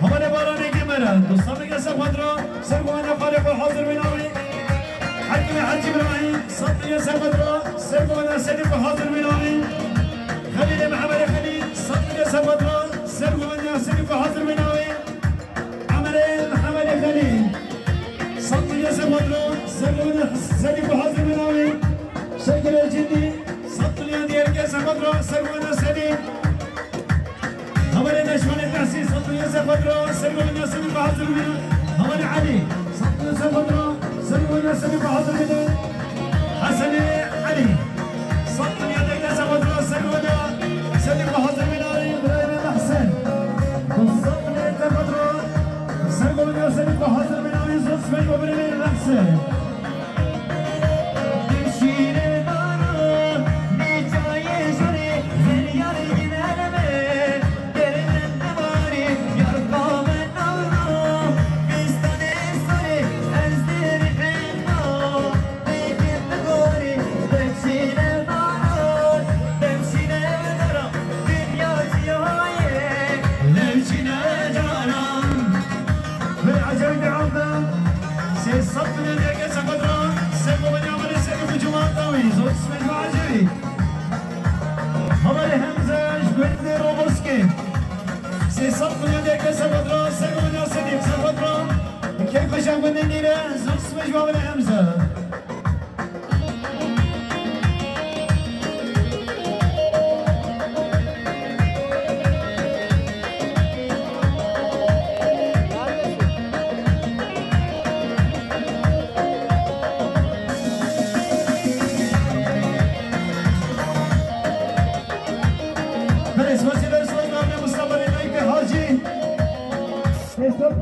Hevalê Baranê Gemer. Dostan, mîna ser xwe tira, ser govenda xalê xwe hazir bê navê. Hekîmê Hecî Îbrahîm, sed mîna ser xwe tira, ser govenda Serîf hazir bê navê. Xelîlê Mihemedê Xelîl, sed mîna ser xwe tira, ser govenda Serîf hazir bê navê. Sedî bi hazir bin awî. Şekil Ecindî. Sed milyon diğer kese kontrol. Sergona Sedî. Haberê Neşvanê Tehsîn, sed milyon se kontrol. Sergona Sedî bi hazir bin. Haberê Elî. Sed milyon se kontrol. Sergona Sedî bi hazir bin. Hasanê Elî. Sed milyon diğer kese kontrol. Sergona Sedî bi hazir bin. Haberê Mehsen. Sed milyon se kontrol. Sergona Sedî bi hazir bin. Zosmej Haberê Mehsen. Vê ecayî de aldı. Sê sed milyon diğer kese kontrol. Sergona Sedî bi cuma tawî. Zosmej Haberê Hemze ji gundê Roboskê. Sê sed milyon diğer kese kontrol. Sergona Sedî kese kontrol. Keyf xweşan gundê nîre. Zosmej Haberê Hemze. Belê, spasî ber, spasî ber, Mustafa Rênayî Hacî. Sê sed,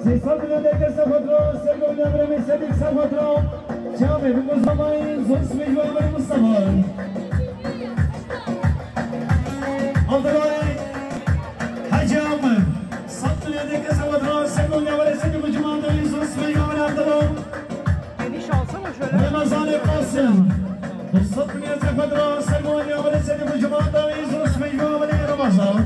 sê sed milyon diğer kese kontrol, Sergona Sedî kese kontrol. Çavê bi Mustafa, zosmej Haberê Mustafa. Abdullah Hacı Amir. Sed milyon diğer kese kontrol, Sergona Sedî bi cuma tawî. Zosmej Haberê Abdullah. Enişte alsana şöyle. Ramazan Kasım. Sed milyon se kontrol. Sergona Sedî bi cuma tawî. Zosmej Haberê Ramazan.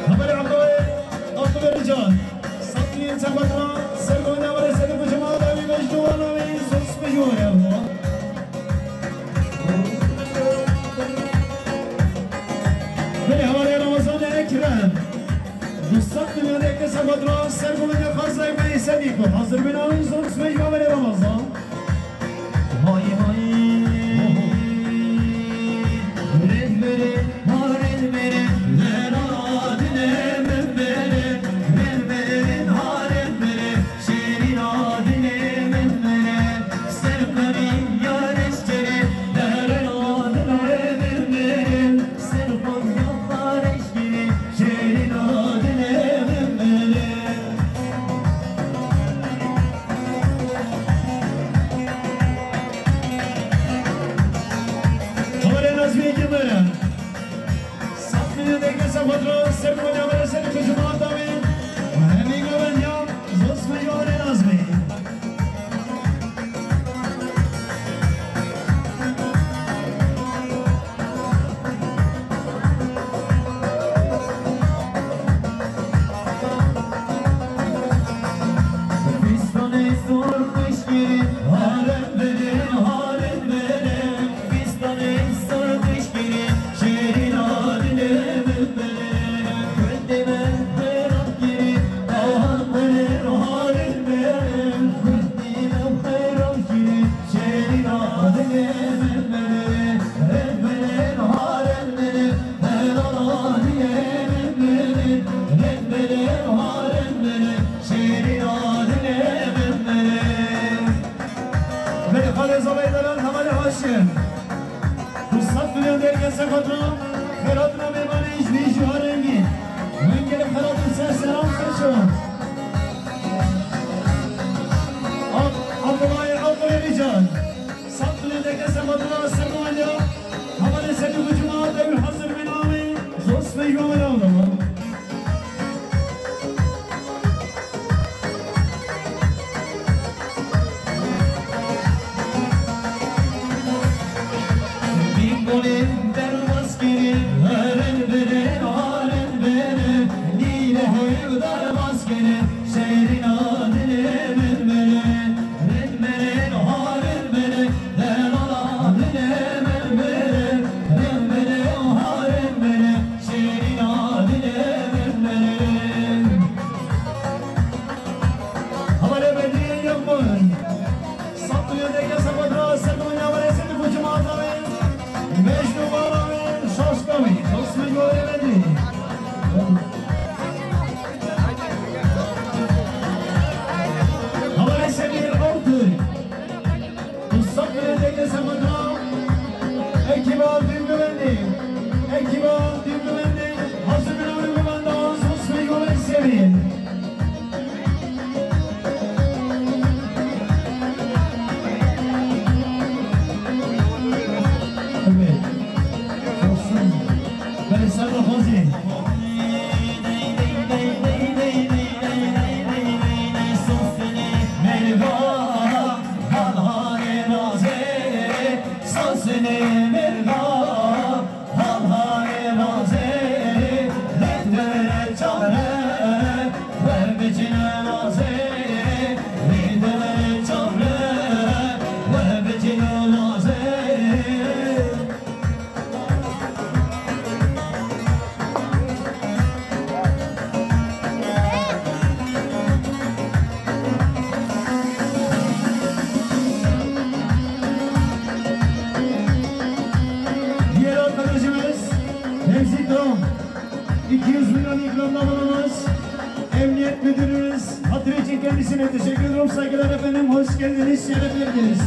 Haberê Abdullah, Abdullah Can. Sed milyon se kontrol. Sergona Sedî bi cuma tawî. Mecnû Anavi. Zosmej Haberê. Belê, Haberê Ramazan Ekrem. Du sed milyon diğer kese kontrol. Sergona Xazay Bey Sedî bi hazir bin awî. Zosmej Haberê Ramazan. Hay hay. Rehbere, ha rehbere, lera dile membere, rehbere, ha rehbere, şêrîna dilê min bere, ser qemî ya reşkerê, lera dilê min bere, ser qemî ya reşkerê, şêrîna dilê min bere. Haberê Nazmî Cemile. Sed milyon diğer kese kontrol, Sergona Sedî bi cuma tawî. Hemî govend ya, zosmej Haberê Nazmî. Belê, Xalê Zalay Delal, Hevalê Haşim. Du sed milyon diğer kese kontrol. Xeyratna mêvanê ji vî jû ha rengîn. Min gelek xeyrat û ser selam seço. Ab-, Abdullah Abdullah Rican. Sed milyon diğer kese kontrol. Sergona Hevalê Sedî bi cuma tawî hazir bin awî. Zosmej Haberê Abdullah. Safirê deke sefatra, ekiba Dîvguvendê, ekiba Dîvguvendê, hazir bin û guvendan sos ve yolê sevîn. Evet. Olsun. Belê ser de xozî. Merhaba. Halhanê razê, sazine merga, halhanê razê, lê dere çare, we bicine razê, lê dere çare, we bicine razê. Diğer arkadaşımız Remzi Doğan, iki yüz milyon ikramda bulunmuş. Emniyet Müdürümüz hatırı için kendisine teşekkür ediyorum. Saygılar efendim, hoş geldiniz, şeref verdiniz.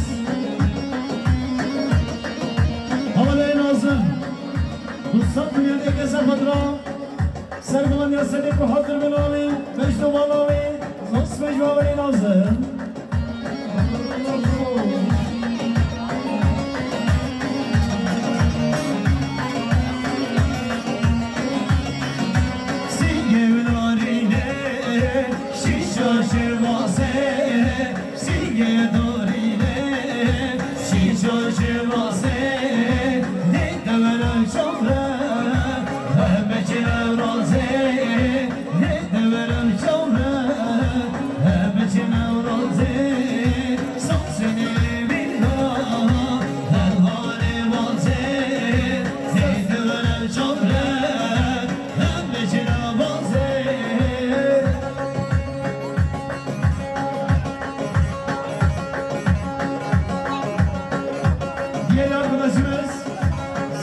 Havalê Nazim, bu saf dünyada kese fatra, sergılan ya seni bu hazır ben abi, mecdu bal abi, nasıl mecdu abi Nazim? Sîngê narîne, şîşa şêwazê, sîngê narîne, şîşa şêwazê, lê dewera çavre, heme çile razê. Diğer arkadaşımız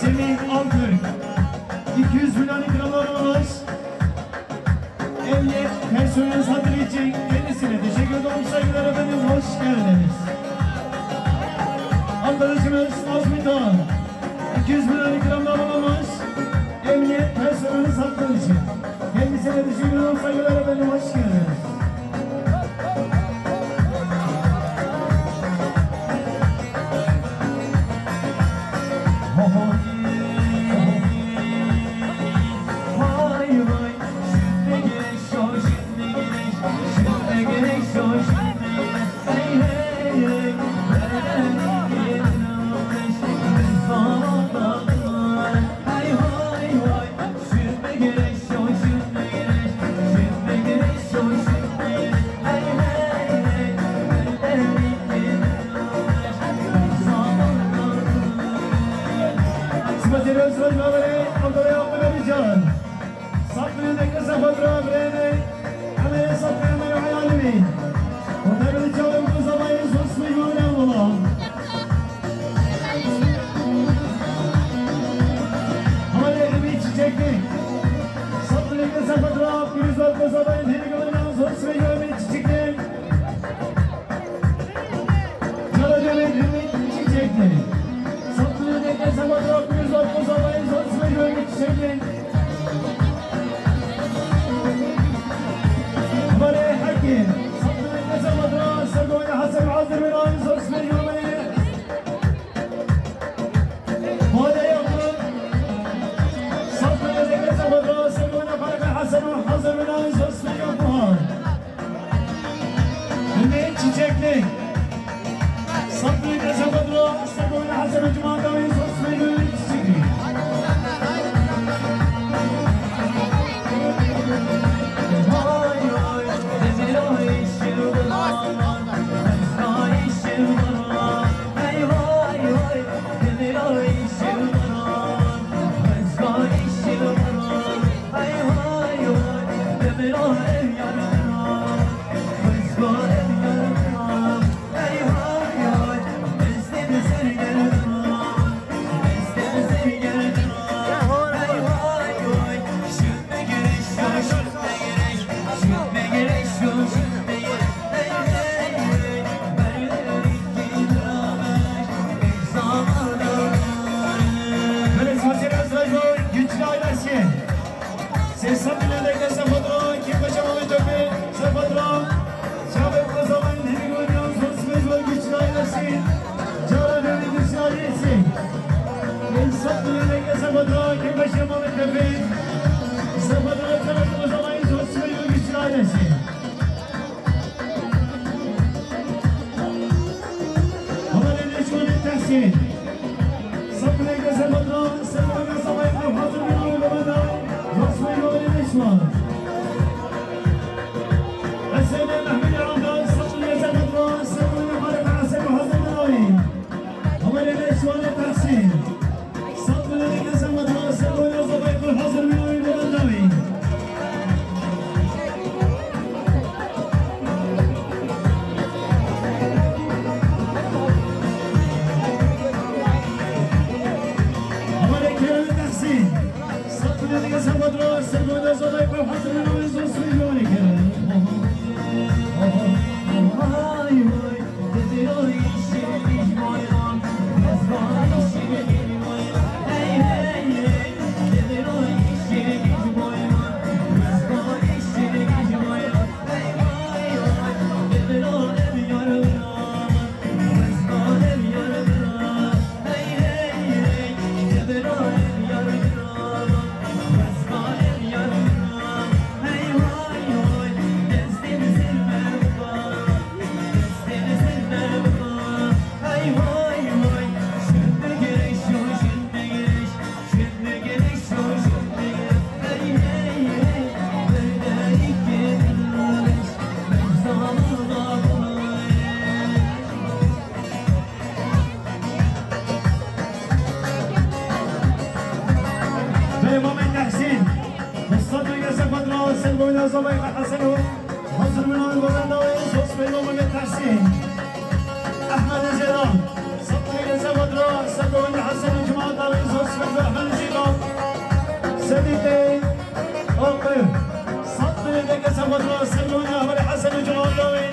Semih Altürk. İki yüz bin ikramlar olmuş. Emniyet personel hatırı için kendisine teşekkür ediyorum. Saygılar efendim, hoş geldiniz. Arkadaşımız Nazmi Doğan, iki yüz bin ikramda bulunmuş. Emniyet personel hatırı için kendisine teşekkür ediyorum. Saygılar efendim, hoş geldiniz. Sima Zêrê Siraj Baverê, Abdullah Abdullah Can. Saf birêne kese xwe dira birêne. Em ê saf birêne ya alî. Û te bi çawa ku zavayê zor sibê ji wan re wala. Hale Emî Çiçekli. Saf birêne kese xwe dira pîroz û ku zavayê hêrî gavina zor sibê ji Emî Çiçekli. Çala Cemil Ümit Çiçekli. Saf birêne kese xwe dira pîroz û ku zavayê zor sibê ji Emî Çiçekli. Barê Hekî, saf birêne kese xwe dira Sergoya Hesen Hazir Miran, zor sibê ji Emî. Hale Yakûp, saf birêne kese xwe dira Sergoya Barê Hesen Hazir Miran, zor sibê ji Buhar. Ümit Çiçekli. Saf birêne kese xwe dira Sergoya Hesen Cuma Dawî, zor sibê ji Ümit Çiçekli. Sed milyon kesek metre, sed milyon kesek metre, hazır bir oyun baba da. Zosmê Jovelê Neşwan. Hüseyin Mehmet Yaran'da, sed milyon kesek metre, sed milyon harika, sed hazır bir oyun. Haberê Neşwanê Tahsîn. Sed milyon kesek metre, sed milyon zobay kul hazır bir oyun baba da. Peygamê Tehsîn, Mustafa Yasek Badra, Selboyna Zobay Hasan û Hazır Minan Govendawê, Zosmê Govendê Tehsîn. Ehmed Zêdan, Saptayê Zebadra, Selboyna Hasan û Cuma Dawê, Zosmê Ehmed Zêdan. Sedî Tey, Aqil, Saptayê Zebadra, Selboyna Ehmed Hasan û Cuma Dawê,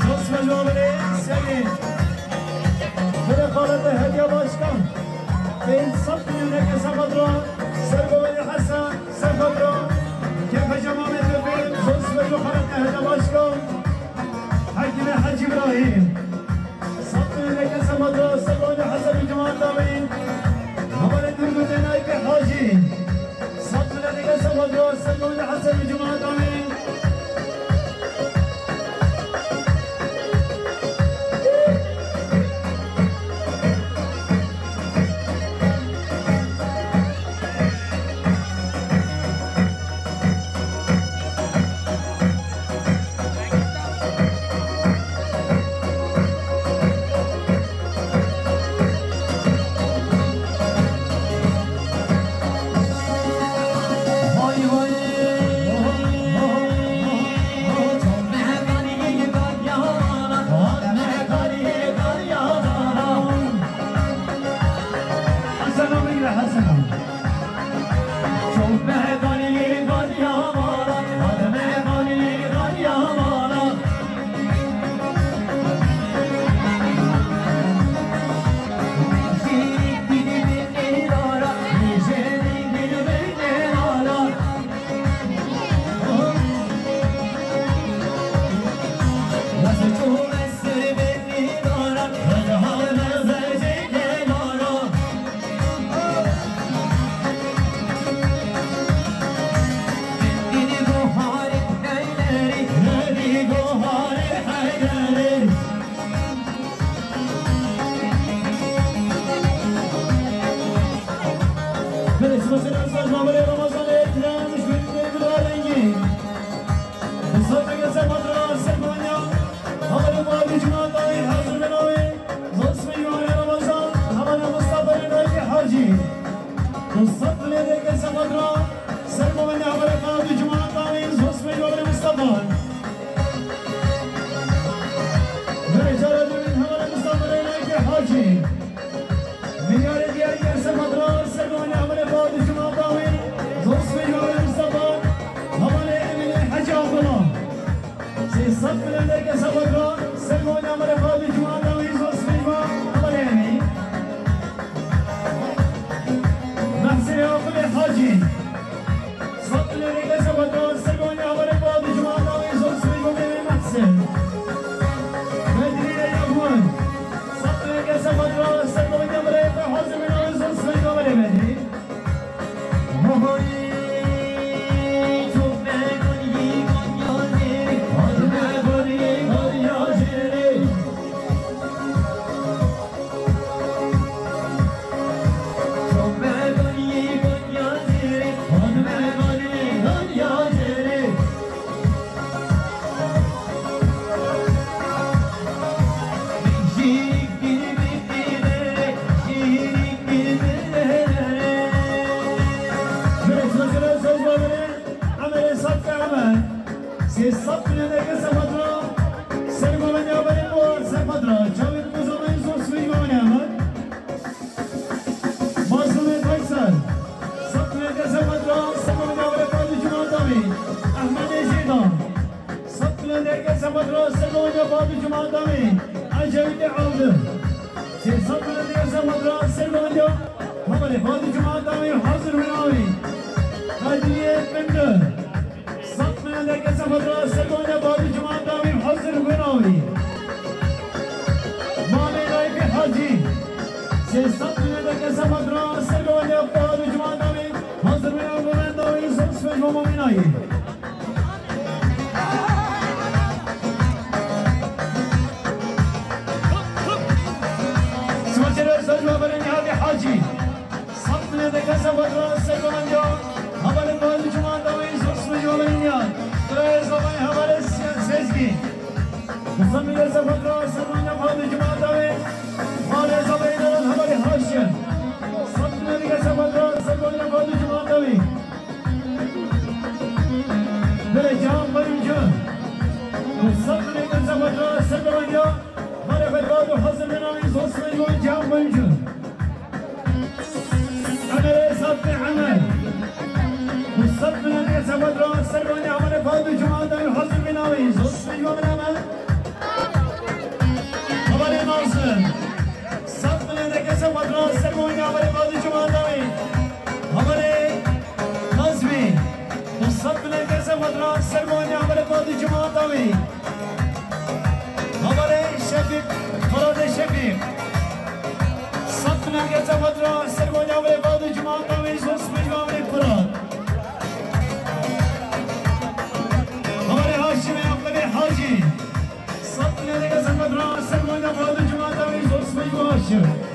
Zosmê Govendê Sedî. Bire xalete Hediye Başkan. Pênc sed milyon kesek metre, Sergovê Hesen, Sergovro, Kefe Cemamê Tepê, Zosmê Joxaret Ehde Başkan, Hekîmê Hecî Îbrahîm. Sed milyon kesek metre, Sergovê Hesen û Cemal Dawî, Hamalê Turgut Enayke Hacî. Sed milyon kesek metre, Sergovê Hesen û Cemal Dawî. Hacî. Milyarê diyarî Gerse Badra, Sergovê Ehmedê Badî Cuma Dawî, Zosmê Cuma Mustafa, Hamalê Emînê Hecî Abdullah. Sê sed milyon Gerse Badra, Sergovê Ehmedê Badî Cuma Dawî, Zosmê Cuma, Hamalê Emîn. Mehsirê Aqilê Hacî. Sed milyon Gerse Badra, Sergovê Ehmedê Badî Cuma Dawî, Zosmê Cuma Mehsir. Bedrîye Yavur. Sed milyon Gerse Badra, Fadî Cumata wî hazir wina wî. Kadriye Bindu. Sed milyon de kesa fatra ser gonca Fadî Cumata wî hazir wina wî. Mamê Layık Hacı. Sê sed milyon de kesa fatra ser gonca Fadî Cumata wî hazir wina wî. Mehmet Dawî zor sibê ji bo Mamê Layık. Sima çêre ser ji bo Nihatê Hacî. Sed milyon de kesa fatra ser gonca. Hevalê Fadî Cumata wî zor sibê ji bo Nihat. Birayê Zabayê hevalê Se-, Sezgî. Sed milyon de kesa fatra ser gonca Fadî Cumata wî. Hevalê Zabayê Neran hevalê Haşim. Sed milyon de kesa fatra ser gonca Fadî Cumata wî. Bere Cihan Bayımcı. Sed milyon de kesa fatra ser gonca. Mare xwe bado hazir bena wî zor sibê ji bo Cihan Bayımcı. Emerê Sabri Emer. Sed milyon de kesa fatra ser gonca Emerê Fadî Cumata wî hazir bena wî zor sibê ji bo Emer. Hevalê Nazim. Sed milyon de kesa fatra ser gonca Emerê Fadî Cumata wî. Hevalê Nazmî. Sed milyon de kesa fatra ser gonca Emerê Fadî Cumata wî. Hevalê Şefîk, Firatê Şefîk. Sed milyon de kesa fatra ser gonca Emerê Fadî Cumata wî zor sibê ji bo Emerê Firat. Hevalê Haşimê Aqilê Hacî. Sed milyon de kesa fatra ser gonca Fadî Cumata wî zor sibê ji bo Haşim.